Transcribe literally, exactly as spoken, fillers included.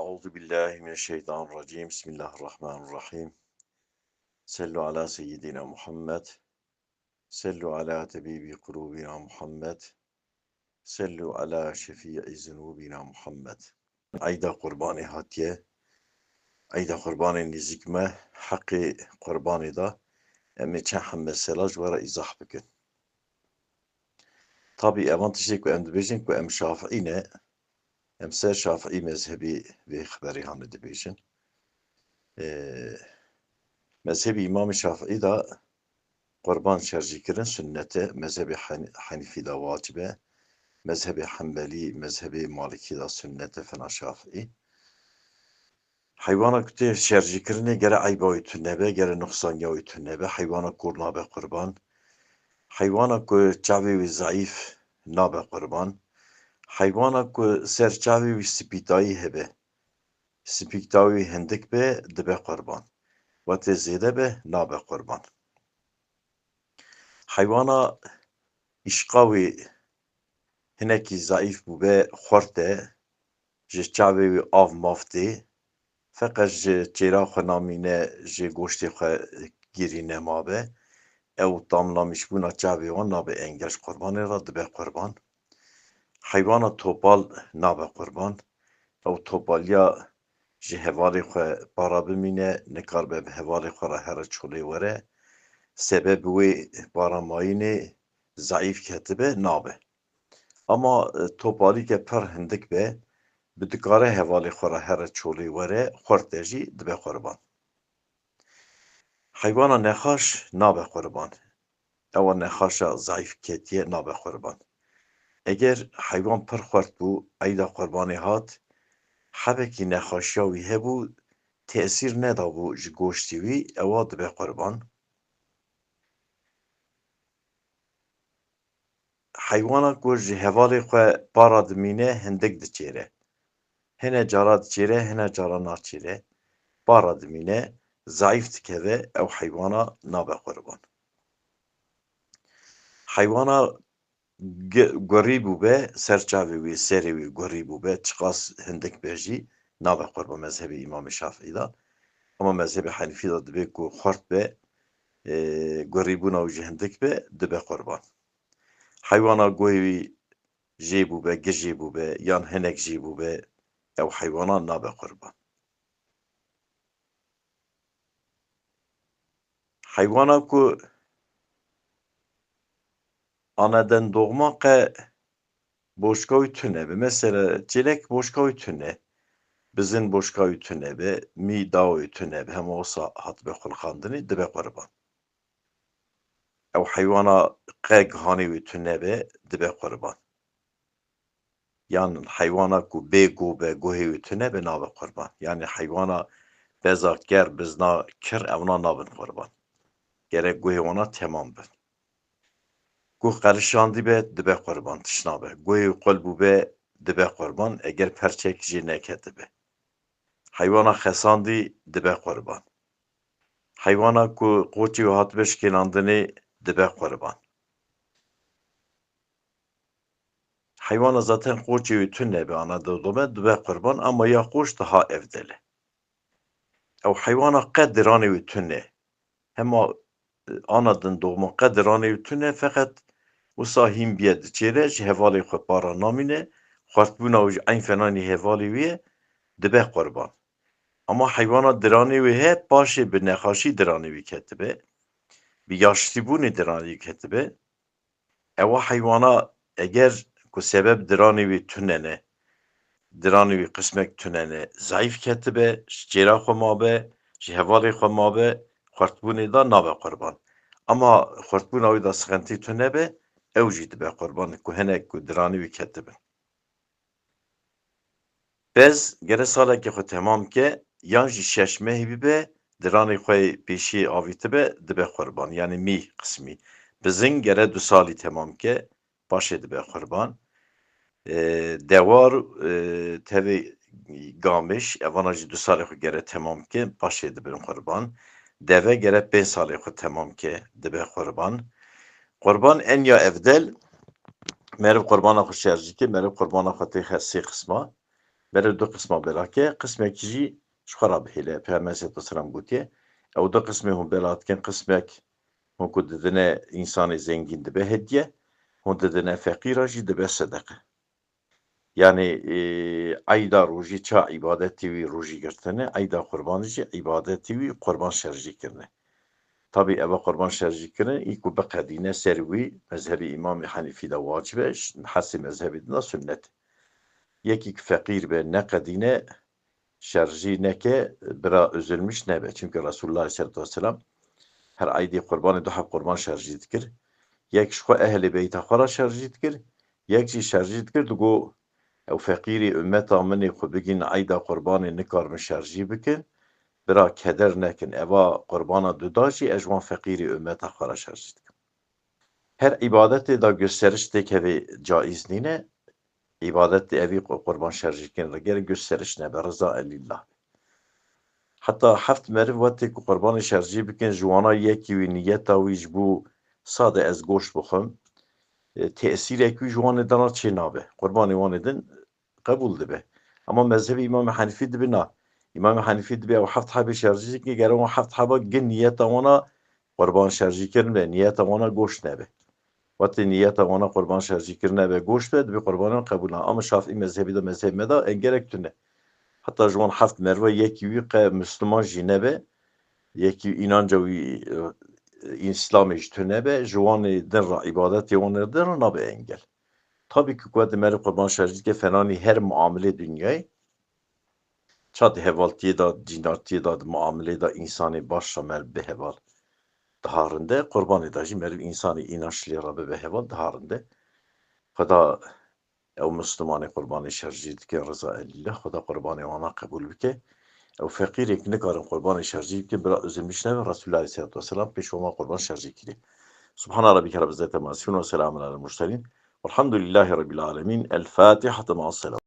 أعوذ بالله من الشيطان الرجيم. بسم الله الرحمن الرحيم. صلوا على سيدنا محمد. صلوا على طبيب قلوبنا محمد. صلوا على شفيع ذنوبنا محمد. Eyda Qurbanê hatiye. Eyda Qurbanê nêzîk me. Heqê Qurbanê de em ê çend heb mesela ji we re îzah bikin. Tabî evan tiştê ku em dibêjin ku em Şafiî ne, em ser Şafiî mezhebê vê xeberê hane dibêjin. Ee, mezhebê Îmamê Şafiî de qurban şerjîkirin sunnet e, mezhebê Hen-, Henîfî de wacib e, mezhebê Henbelî, mezhebê Malikî de sunnet e, fena Şafiî. Heywana ku tê şerjîkirinê gere eyba wî tune be, gere nuqsaniya wî tune be, heywana kor nabe qurban. Heywana ku çavê wî zeîf nabe qurban. Heywana ku ser çavê wî spîtayî hebe, spîta wî hindik be, dibe qurban. Wetê zêde be, nabe qurban. Heywana îşqa wî hinekî zeîf bûbe, xurt e, ji çavê wî av maf tê, feqet ji çêra xwe namîne, ji goştê xwe gêrî nemabe, ew tamlamîşbûna çavê wan nabe engel ji qurbanê re, dibe qurban. Heywana topal nabe qurban. Ew topaliya ji hevalê xwe para bimîne, nikaribe bi hevalê xwe re here çolê were. Sebeb wê para mayînê zeîf ketibe, nabe. Ama, e, topalîke pir hindik be, bi dikare hevalê xwe re here çolê were, xurt e jî, dibe qurban. Heywana nexaş nabe qurban. Ewa nexaşa zeîf ketiye, nabe qurban. Eger heywan pir xurt bû, eyda qurbanê hat, hebekî nexaşiya wî hebû, tesîr nedabû ji goştê wî, ewa dibe qurban. Heywana ku ji hevalê xwe para dimîne, hindik diçêre. Hine cara diçêre, hine cara naçêre. Para dimîne, zeîf dikeve, ew heywana nabe qurban. Heywana ge-, gurî bûbe, ser çavê wî, serê wî gurî bûbe, çiqas hindik be jî, nabe qurban mezhebê Îmamê Şafîî de. Ama mezhebê Henîfî de dibe ku xurt be, e, gurîbûna wî jî hindik be, dibe qurban. Heywana guhê wî jê bûbe, gi jê bûbe, yan hinek jê bûbe, ew heywana nabe qurban. Heywana ku anaden doğma qe boşka wî tune be. Mesela, çêlek boşka wî tune. Bizin boşka wî tune be, mî dawa wî tune be, hema wisa hatibe xulqandinê, dibe qurban. Ew heywana qe gihanê wî tune be, dibe qurban. Yan heywana ku bê go be, guhê wî tune be, nabe qurban. Yanî heywana beza ker, bizna kir, ewna nabin qurban. Gerek guhê wana temam bin. Guh qelişandî be, dibe qurban, tişt nabe. Guhê wî qul bûbe, dibe qurban, eger perçek jê neketibe. Heywana xesandî, dibe qurban. Heywana ku qoçê wî hatibe şikênandinê, dibe qurban. Heywana zaten qoçê wî tune be, ana dodome, dibe qurban, ama ya qoç daha evdel e. Ew heywana qe diranê wî tune. Hema, e, ana din doğma qe diranê wî tune, feqet wisa hîn biye diçêre, ji hevalê xwe para namîne, xurtbûna wî ji eyn fenanî hevalê wî ye, dibe qurban. Ama heywana diranê wî he, paşê bi nexaşî diranê wî ketibe, bi yaştîbûnê diranê wî ketibe. Ewa heywana eger ku sebeb diranê wî tune ne, diranê wî qismek tune ne, zayîf ketibe, ji çêra xwe mabe, ji hevalê xwe mabe, xurtbûnê de nabe qurban. Ama xurtbûna wî de sixintî tune be, ew jî dibe qurban, ku hinek ku diranê wî ketibin. Pez gere salekê xwe temam ke, yan jî şeş mehî bibe, diranê xwe yê pêşiyê avîtibe, dibe qurban. Yanî mî qismî. Bizing gere du salî temam ke, paşê dibe qurban. E, dewar, e, tevê gamêş, evana jî du salê xwe gere temam ke, paşê dibin qurban. Deve gere pênc salê xwe temam ke, dibe qurban. Qurban en ya evdel, meriv qurbana xwe şerjî ke, meriv qurbana xwe têxe sê qisma. Bere du qisma bela ke, qismek jî ji xwe re bihêle. Peyxember aleyhisselatu vesselam gotiye, ew du qismê hûn bela dikin, qismek hûn ku didine însanê zengîn dibe hediye, hûn didine feqîra jî dibe sedeqe. Yani, e, eyda rojî ça îbadetê wî rojî girtine, eyda qurbanê jî îbadetê wî qurban şerjî kirine. Tabî eva qurban şerjî kirin, î ku biqedîne ser wî, mezhebê Îmamê Henîfî de wacib e, ş-, hesê mezhebê din de sunnet e. Yekî ku feqîr be, neqedîne, şerjî neke, bira üzülmüş nebe. Çünkü Resulullah aleyhissalatu vesselam her eydê qurbanê du heb qurban şerjî dikir. Yek ji xwe ehlê beyta xwe re şerjî dikir, yek jî şerjî dikir, digo, ew feqîrê ummeta min ê xwe bigîn eyda qurbanê nikarin şerjî bikin, bira keder nekin. Eva qurbana duda jî ez ji wan feqîrê ummeta xwe re şerjî dikim. Her îbadetê de gösteriş têkevê caiz nîne, îbadetê evî qu-, qurban şerjî kirin re gerek gösteriş nebe, rıza lillah be. Heta heft meriv wetê ku qurbanê şerjî bikin, ji wana yekî wî niyeta wî ji bo sade ez goşt bixwim, e, tesîrek wî ji wanê din re çê nabe. Qurbanê wanê din qebûl dibe. Ama mezhebê Îmamê Henîfî dibe na. Îmamê Henîfî dibe ew heft hebê şerjî dikin, gere wan heft heba gin niyeta wana qurban şerjî kirin be, niyeta wana goşt nebe. Wetê niyeta wana qurban şerjî kirin nebe, goşt be, dibe qurbanan qebûl na. Ama Şafî mezhebî de, mezheb me de en gerek tune. Heta ji wan heft merve yekî wî qe Müslüman jî nebe, yekî înanca wî, e, Îslamê ji tune be, ji wanê din re îbadetê wan din re nabe engel. Tabî ku ku di meriv qurban şerjî dike fenanî her muamelê dinyayê, ça di hevaltiyê de, cînartiyê de, di muamelê de însanê baş re meriv bi heval daha rinde, qurbanê de jî meriv însanê înanç lê re bibe heval daha rinde. Xweda ew Müslümanê qurbanê şerjî dike, rıza elillah, Xweda qurbanê wana qebûl bike. Ew feqîrê ku nikarin qurbanê şerjî bikin, bira üzülmüş nebe, Resulullah aleyhissalatu vesselam pêş wan qurban şerjî kiriye. Subhana rabbike rabbil izzeti amma yasifun ve selamun alel murselin. Velhamdülillahi rabbil alemin. El Fatiha, ma'as selam.